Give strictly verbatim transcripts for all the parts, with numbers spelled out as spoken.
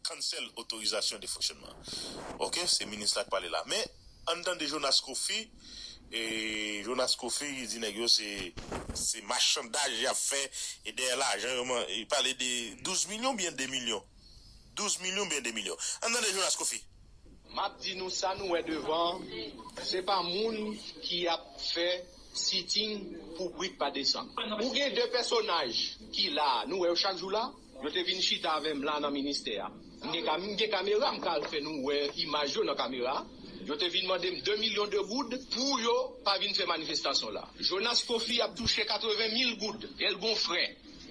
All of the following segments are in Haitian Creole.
cancel otorizasyon de fonksyonman. Ok, se minis la k pale la. Men, ann tande Jonas Coffy. E Jonas Coffy, li di nèg yo se, se machandaj y ap fè. E dèyè lajan, yo man-, li pale de douz milyon oubyen de milyon? Douz milyon oubyen de milyon? Ann tande Jonas Coffy. M ap di nou sa nou wè devan, se pa moun ki ap fè sitting pou brik pa desann. Ou gen de pèsonaj ki la, nou wè yo chak jou la, yo te vin chita avè m la nan ministè a. M gen ka-, m gen kamera, m ka al fè nou wè imaj yo nan kamera. Yo te vin mande m de milyon de goud pou yo pa vin fè manifestasyon la. Jonas Coffy ap touche katreven mil goud, e l gon frè.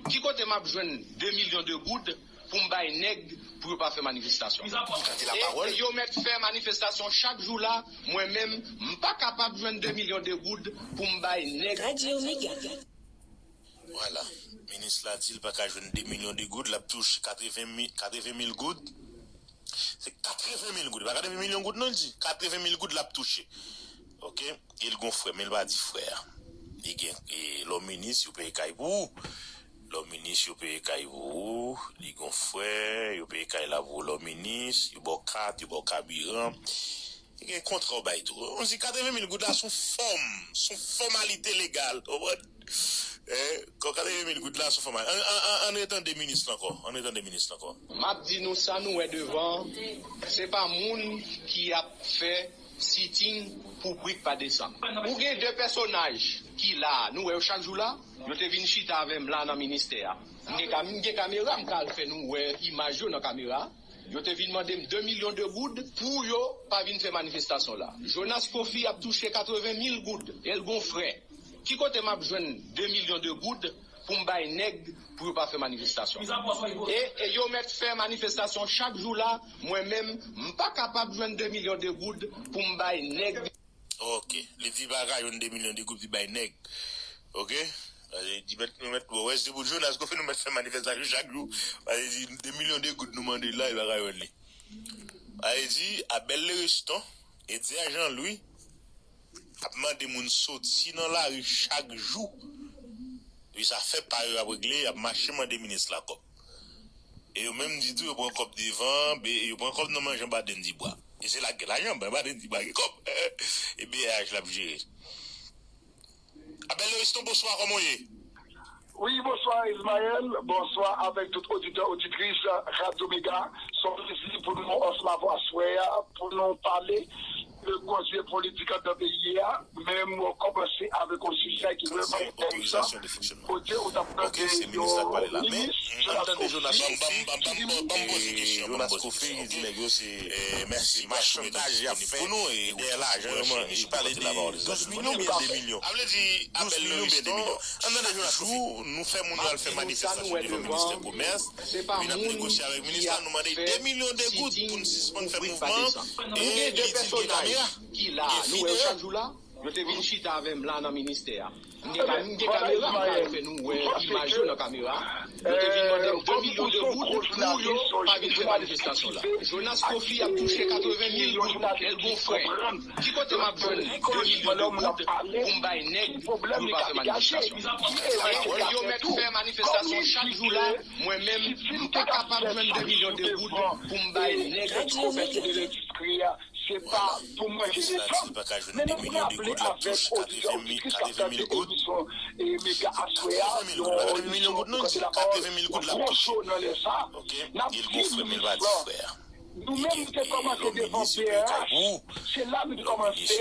Ki kote m ap jwenn de milyon de goud pou m bay nèg pou yo pa fè manifestasyon? E, e yo mèt fè manifestasyon chak jou la, mwen menm, m pa kapab jwenn de milyon de goud pou m bay nèg. Vwala. Minis la di l pa ka jwenn de milyon de goud, l ap touche katreven mil, katreven mil goud. Se katreven mil goud, pa katreven milyon goud non, l di. Katreven mil goud l ap touche. Ok? E l gon frè, men l pa di frè a. Li gen, e, lè w minis, yo peye kay pou ou. Lè w minis, yo peye kay pou ou. Li gon frè, yo peye kay la pou ou. Lè w minis, yo ba w kat, yo ba w kabiran. Li gen kontra w bay tou. Yon ti katreven mil goud la se yon fòm, se yon fòmalite legal. Ou konprann? Eh, katreven mil goud la se yon fòmalite. Ann, ann, ann, ann retande minis la ankò. Ann retande minis la ankò. M ap di nou sa nou wè devan, se pa moun ki ap fè sitting pou brik pa desann. Ou gen de pèsonaj ki la, nou wè yo chak jou la, yo te vin chita avè m la nan ministè a. M gen ka-, m gen kamera, m ka al fè nou wè imaj yo nan kamera. Yo te vin mande m de milyon de goud pou yo pa vin fè manifestasyon la. Jonas Coffy ap touche katreven mil goud, e l gon frè. Ki kote m ap jwenn de milyon de goud pou m bay nèg pou yo pa fè manifestasyon? E, e yo mèt fè manifestasyon chak jou la, mwen menm, m pa kapab jwenn de milyon de goud pou m bay nèg. Ok, li di pa ka jwenn de milyon de goud li bay nèg. Ok? Li di mèt, nou mèt, bon, wè, se pou Jonas Coffy nou mèt fè manifestasyon chak jou. Li di de milyon de goud nou mande la, li pa ka jwenn li. Li di, Abel Leriston, Edzer Jean Louis, ap mande moun soti nan lari chak jou. Epi sa fè pa yo ap regle, y ap mache mande minis la kòb. E yo menm di tou, yo pran kòb devan, be, yo pran kòb nan men Jean Baden Dibwa. E se la k gen lajan, ben Baden Dibwa gen kòb. E B R H l ap jere. Abel Leriston, bonswa, kòman w ye? Wi, bonswa Ismaël, bonswa avèk tout oditè, oditris Radio Mega. Se yon plezi pou nou ansanm avè w aswè a, pou nou pale de koze politik anndan peyi a. Men m kòmanse avèk yon sijè ki vrèman enteresan. Kote ou t ap tande yon minis, Jonas Coffy, ki di moun, Jonas Coffy, ki di nèg yo se, se machandaj y ap fè. Dèyè lajan, yo pale de douz milyon oubyen de milyon? Douz milyon oubyen de milyon? Ann tande Jonas Coffy. Jou nou fè moun yo al fè manifestasyon devan ministè komès, epi n ap negosye avèk minis la, nou mande de milyon de goud pou n sispann fè mouvman, e li di l gen kamera, gen fidèl. Yo te vin chita avè m la nan ministè a. M gen ka-, m gen kamera, m ka al fè nou wè imaj yo nan kamera. Yo te vin mande m de milyon de goud pou yo pa vin fè manifestasyon la. Jonas Coffy ap touche katreven mil goud, e l gon frè. Ki kote m ap jwenn de milyon de goud pou m bay nèg pou yo pa fè manifestasyon? E yo mèt fè manifestasyon chak jou la, mwen menm, m pa kapab jwenn de milyon de goud pou m bay nèg pou fè. Se pa pou mwen ki desann. Men nou raple avèk oditè, oditris k ap tande emisyon Mega aswè a, yon emisyon kote lapawòl, yon gwo cho nan lè sa. N ap di minis lan, nou menm nou te kòmanse devan B R H, se la nou te kòmanse,